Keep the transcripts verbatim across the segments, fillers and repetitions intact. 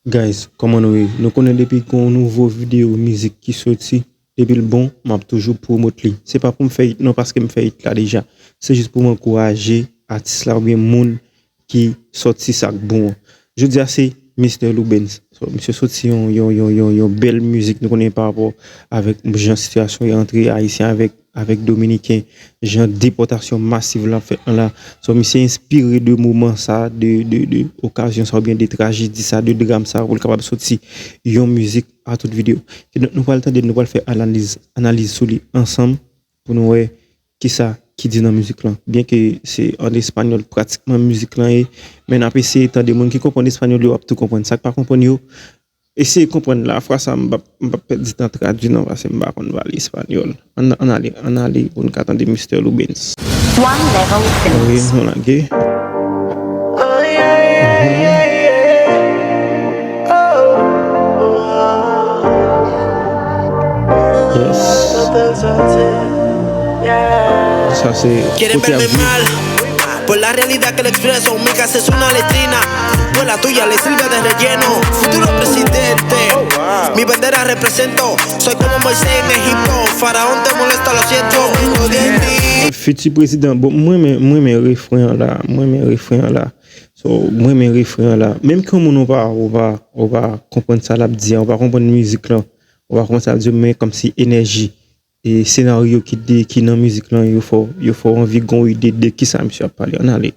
Guys, kòman nou ye? Nou konnen depi gen yon nouvo videyo mizik ki soti, depi l bon, m ap toujou pwomot li. Se pa pou m fè it non, paske m fè it la deja. Se jis pou m ankouraje atis la oubyen moun ki sòti sa k bon an. Jodi a se Mister Loubens. So, misye soti yon, yon, yon, yon, yon bèl mizik, nou konnen pa rapò avèk jan sitiyasyon yo antre Ayisyen avèk, avèk Dominiken, jan depòtasyon masiv la fèt lan la. So, misye enspire de moman sa, de, de, de okazyon sa, oubyen de trajedi sa, de dram sa, pou l kapab soti yon mizik a tout videyo. Kidonk, nou pral tande, nou pral fè analiz, analiz sou li ansanm pou nou wè kisa ki di nan mizik lan. Byen ke se an espanyòl pratikman mizik lan ye, men n ap eseye tande. Moun ki konprann espanyòl yo ap tou konprann. Sa k pa konprann yo, eseye konprann la. Fwa sa, m p ap, m p ap pèdi tan tradui non, paske m pa konn pale espanyòl. Ann, ann ale, ann ale pou n ka tande Mister Loubens. One level. Wi, nou lage. Yes. Sa se kote ap viv. Por la realidad que le expreso, mi casa es una letrina. Por la tuya le sirve de relleno. Futuro presidente, mi bandera represento. Soy como Moisés en Egipto. Faraón te molesta, lo siento. Vengo de ti. Fiti prezidan, bon, mwen renmen, mwen renmen refren an la, mwen renmen refren an la. So, mwen renmen refren an la. Menm ke yon moun ou pa, ou pa, ou pa konprann sa l ap di a, ou pa konprann mizik lan, ou pa konprann sa l ap di, men kòmsi enèji e senaryo ki de, ki nan mizik lan, yo fè w, yo fè w anvi gon ide de kisa misye ap pale. Ann ale.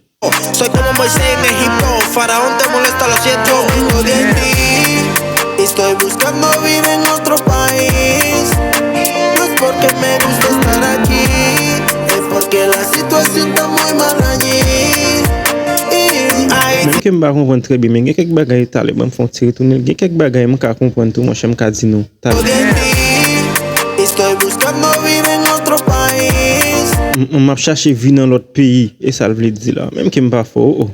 Soy como Moisés en Egipto, Faraón te molesta, lo siento, vengo de ti. Estoy buscando vida en otro país. No es porque me gusta estar aquí, es porque la situación está muy mal allí. Menm ke m pa konprann trè byen, men gen kèk bagay talè, ban m fè yon ti retounen. Gen kèk bagay m ka konprann tou, monchè, m ka di nou. Talè. M, m ap chache vi nan lòt peyi, e sa l vle di la. Menm ke m pa fò, oh, oh.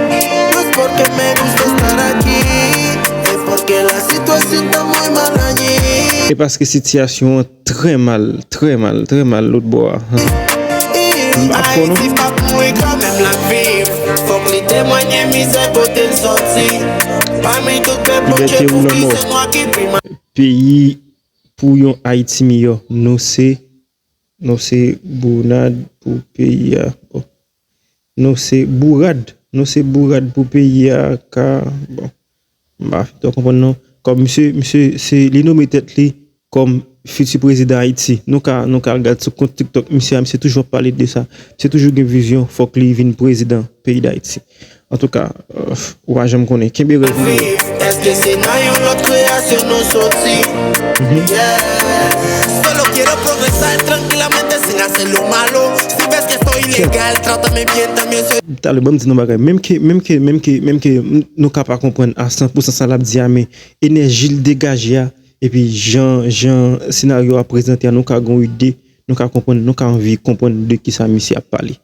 E paske sitiyasyon an trè mal, trè mal, trè mal lòt bò a. M ap fò non. Ayiti p ap mouri kanmenm, l ap viv. Fòk li temwanye mizè kote l sòti. Pami tout pèp Bondye pou ki se nwa ki pi mal. Peyi pou yon Ayiti miyò. Nou se, nou se bounad pou peyi a. Oh. Nou se bourad. Nou se bourad pou peyi a ka, bon. M pa fin twò konprann non. Kòm misye, misye, se li nome tèt li kòm fiti prezidan Ayiti. Nou ka, nou ka al gad sou kont TikTok misye a, misye toujou ap pale de sa. Misye toujou gen vizyon, fòk li vin prezidan peyi Dayiti. Antouka, euh, ou pa janm konnen. Kenbe rèv ou yo. Èske se nan yon lòt kreyasyon nou soti? Yeah. Solo quiero progresar tranquilamente sin hacer lo malo. Si ves que estoy ilegal, trátame bien, también soy. Talè, ban m di nou bagay. Menm ke, menm ke, menm ke, menm ke m, nou ka pa konprann a san pou san sa l ap di a, men enèji l degaje a, epi jan, jan senaryo a prezante a, nou ka gon ide, nou ka konprann, nou ka anvi konprann de kisa misye ap pale.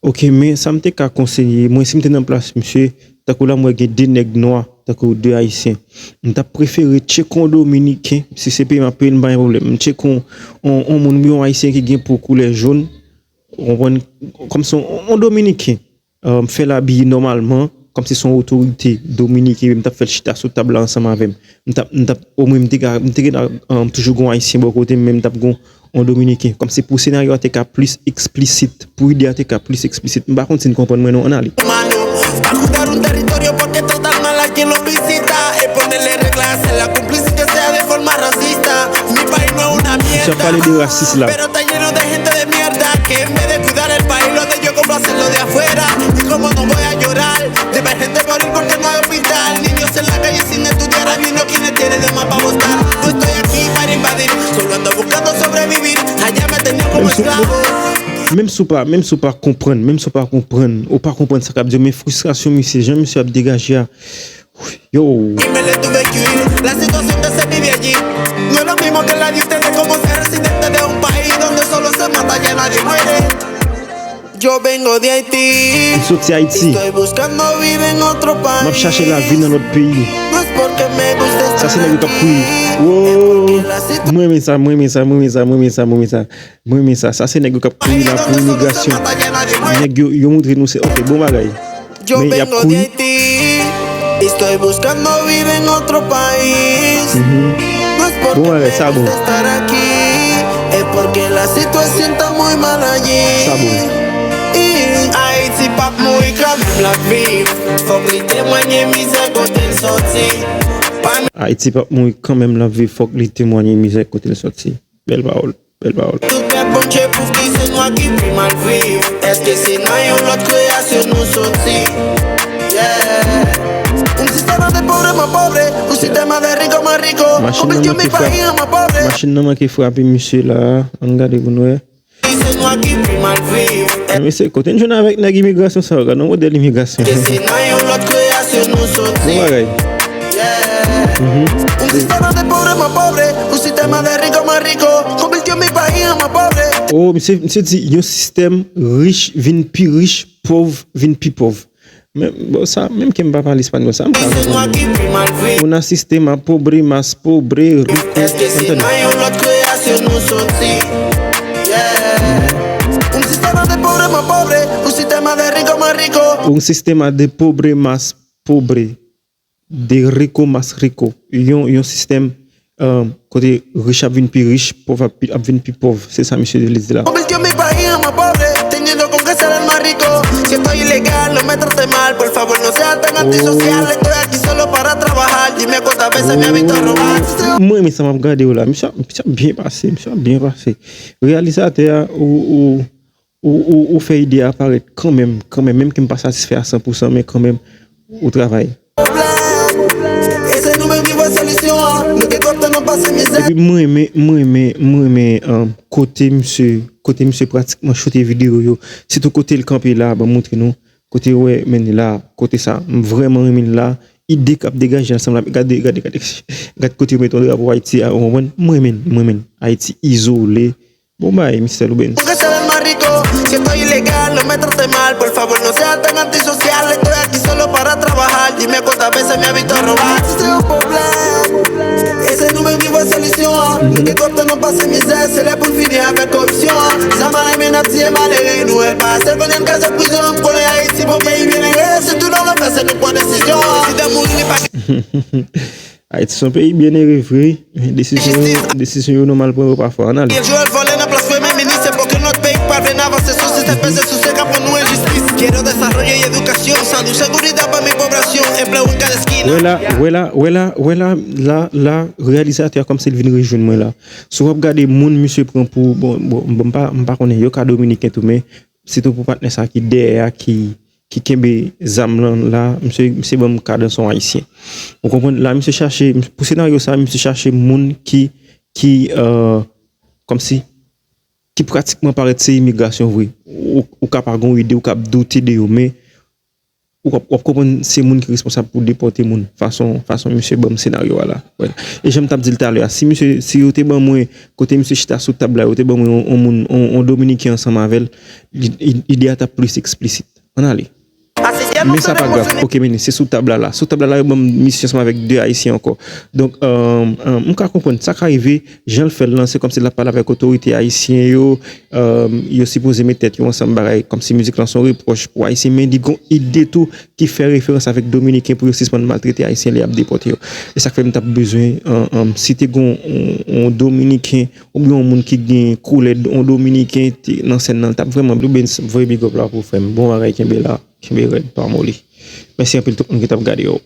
Oke, men sa m te ka konseye, mwen si m te nan plas misye, tankou la m wè gen de nèg nwa, tankou de Ayisyen, m t ap prefere tcheke yon Dominiken, si se peye m ap peye l, m pa gen pwoblèm. M tcheke yon, yon, yon moun, yon Ayisyen ki gen po koulè jòn, ou konprann, kòmsi yon, yon Dominiken, um, fè l abiye nòmalman, kòmsi se yon otorite dominiken, m t ap fè l chita sou tab la ansanm avè m. M t ap, m t ap, omwen m te ka, m te gentan, um, toujou gen yon Ayisyen bò kote m, men m t ap gen yon Dominiken. Kòmsi pou senaryo a te ka plis eksplisit, pou ide a te ka plis eksplisit. M pa konn si n konprann mwen non, ann ale. Mano, bajo dar un territorio porque tratan mal a quien lo visita, es ponerle reglas, hacer la cómplice que sea de forma racista. Mi país no es una mierda, pero está lleno de gente de mierda que en vez de cuidar el país lo de ellos como hacerlo de afuera. Y como no voy a llorar, de ver gente morir porque no hay hospital, niños en la calle sin estudiar, hay niños quienes tienen de más para votar. No estoy aquí para invadir, solo ando buscando sobrevivir. Allá me tenían como esclavo. Menm si w pa, menm si w pa konprann, menm si w pa konprann, ou pa konprann sa k ap di, men fristrasyon misye, jan misye ap degaje a. Yo. Y me le tuve que huir. La situación que se vive allí no es lo mismo que la de ustedes como ser residente de un país donde solo se mata y nadie muere. Yo vengo de Haití. M soti Ayiti. Estoy buscando vida en otro país. M ap chache lavi nan lòt peyi. No es porque me guste estar aquí. Sa se nèg yo k ap kriye. Wo. Mwen renmen sa, mwen renmen sa, mwen renmen sa, mwen renmen sa, mwen renmen sa. Mwen renmen sa. Sa se nèg yo k ap kriye la pou imigrasyon. Nèg yo, yo montre nou se, ok, bon bagay. Men y ap kouri. Estoy buscando vida en otro país. No es porque me gusta estar aquí, es porque la situación está muy mal allí. Ayiti p ap mouri kanmenm, l ap viv. Fòk li temwanye mizè kote l soti. Ayiti p ap mouri kanmenm, l ap viv. Fòk li temwanye mizè kote l soti. Bèl pawòl. Bèl pawòl. Tout pèp Bondye pou ki se nwa ki pi mal viv? Èske se nan yon lòt kreyasyon nou soti? Yeah. Un sistema de pobre más pobre, un sistema de rico más rico. Convirtió mi país en más pobre. Machin nan manke frape misye la. Ann gade pou n wè. Ki se nwa ki pi mal viv? Men mesye, kote n jwenn avèk nèg imigrasyon sa yo? Gad yon modèl imigrasyon. Èske se nan yon lòt kreyasyon nou soti? Bon bagay. Un sistema de pobre más pobre, un sistema de rico más rico, convirtió mi país en más pobre. Oh, misye, misye di yon sistèm rich vin pi rich, pòv vin pi pòv. Men, bon, sa, menm ke m pa pale espanyòl, sa m pa konprann. Una sistema pobre más pobre, rico. Èske se nan yon lòt kreyasyon nou soti? Yeah. Un sistema de pobre más pobre, un sistema de rico más rico. Un sistema de pobre más pobre. De rico más rico, yon yon sistèm kote rich ap vin pi rich, pòv ap vin pi pòv. Se sa misye vle di la. Convirtió mi país en más pobre, teniendo con crecer el más rico. Si esto es ilegal, no me trate mal, por favor, no sea tan antisocial. Estoy aquí solo para trabajar, dime cuántas veces me ha visto robar. Mwen renmen sa m ap gade yo la. Misye ap byen pase, misye ap byen pase. Reyalizatè a, ou, ou, Ou, ou, ou fè ide a parèt kanmenm, kanmenm, menm ke m pa satisfè a san pousan, men kanmenm, ou travay. Epi mwen renmen, mwen renmen, mwen renmen kote misye, kote misye pratikman choute videyo yo. Sitou kote l kanpe la, ban m montre nou. Kote w wè men li la, kote sa. M vrèman renmen l la. Ide k ap degaje ansanm la. Gade, gade, gade. Gade kote yo mete yon drapo Ayiti a, ou konprann? Mwen renmen l, mwen renmen l. Ayiti izole. Bon bagay, Mister Loubens. Si esto es ilegal, no me trate mal, por favor, no sea tan antisocial. Estoy aquí solo para trabajar, dime cuántas veces me ha visto robar. Si se un problema, ese es el número de solución. Nous que comptons nos passés misère, c'est là pour finir avec corruption. Zam a la men ap tiye malere, nou el pa sèl konnen n ka sot prizon, m konnen Ayiti bon peyi byenere, se tou nan lòfè se nou pran desizyon. Si dan mouri li pa gen. Ayiti se yon peyi byenere vre, men desizyon yo, desizyon yo nòmal pran yo pafwa. Ann ale. Joel vòlè nan plas premye minis, se pou ke lòt peyi k pa vle n avanse sou sistèm peze sou se k ap rann nou enjistis. Quiero desarrollo y educación, salud, seguridad pa mi población, empleo en cada esquina. Wè la, wè la, wè la, wè la, la, la, reyalizatè a kòmsi l vin rejwenn mwen la. Si w ap gade moun misye pran pou, bon, bon, bon, m pa, m pa konnen, yo ka dominiken tou, men sitou pou patnè sa ki dèyè a, ki, ki kenbe zam lan la, misye, misye ban m kadanse yon ayisyen. Ou konprann? La, misye chache, pou senaryo sa, misye chache moun ki, ki, euh, kòmsi, ki pratikman parèt se imigrasyon vre. Ou, ou ka pa gen yon ide, ou ka ap doute de yo, men ou ap, w ap konprann se moun ki responsab pou depòte moun, fason, fason misye ban m senaryo a la. Wè. E jan m t ap di l talè a, si misye, si yo te ban mwen, kote misye chita sou tab la, yo te ban mwen yon, yon moun, yon, yon dominiken ansanm avè l, li, li, ide a t ap plis eksplisit. Ann ale. Men sa pa grav. Ok, men se sou tab la la. Sou tab la la, yo ban m misye ansanm avèk de ayisyen ankò. Donk, euh, euh, m ka konprann sa ka rive, jan l fè l lan, se kòmsi l ap pale avèk otorite ayisyen yo, euh, yo sipoze met tèt yo ansanm bagay, kòmsi mizik lan se yon repwòch pou ayisyen, men li gon ide tou ki fè referans avèk dominiken pou yo sispann maltrete ayisyen lè y ap depòte yo. E sa k fè m t ap bezwen, euh, euh, si te gon yon, yon dominiken, oubyen yon moun ki gen koulè yon dominiken te nan sèn nan, l t ap vrèman byen. Loubens, voye big up la pou frè m. Bon bagay, kenbe la, kenbe rèd, pa moli. Mèsi anpil tout moun ki t ap gade yo.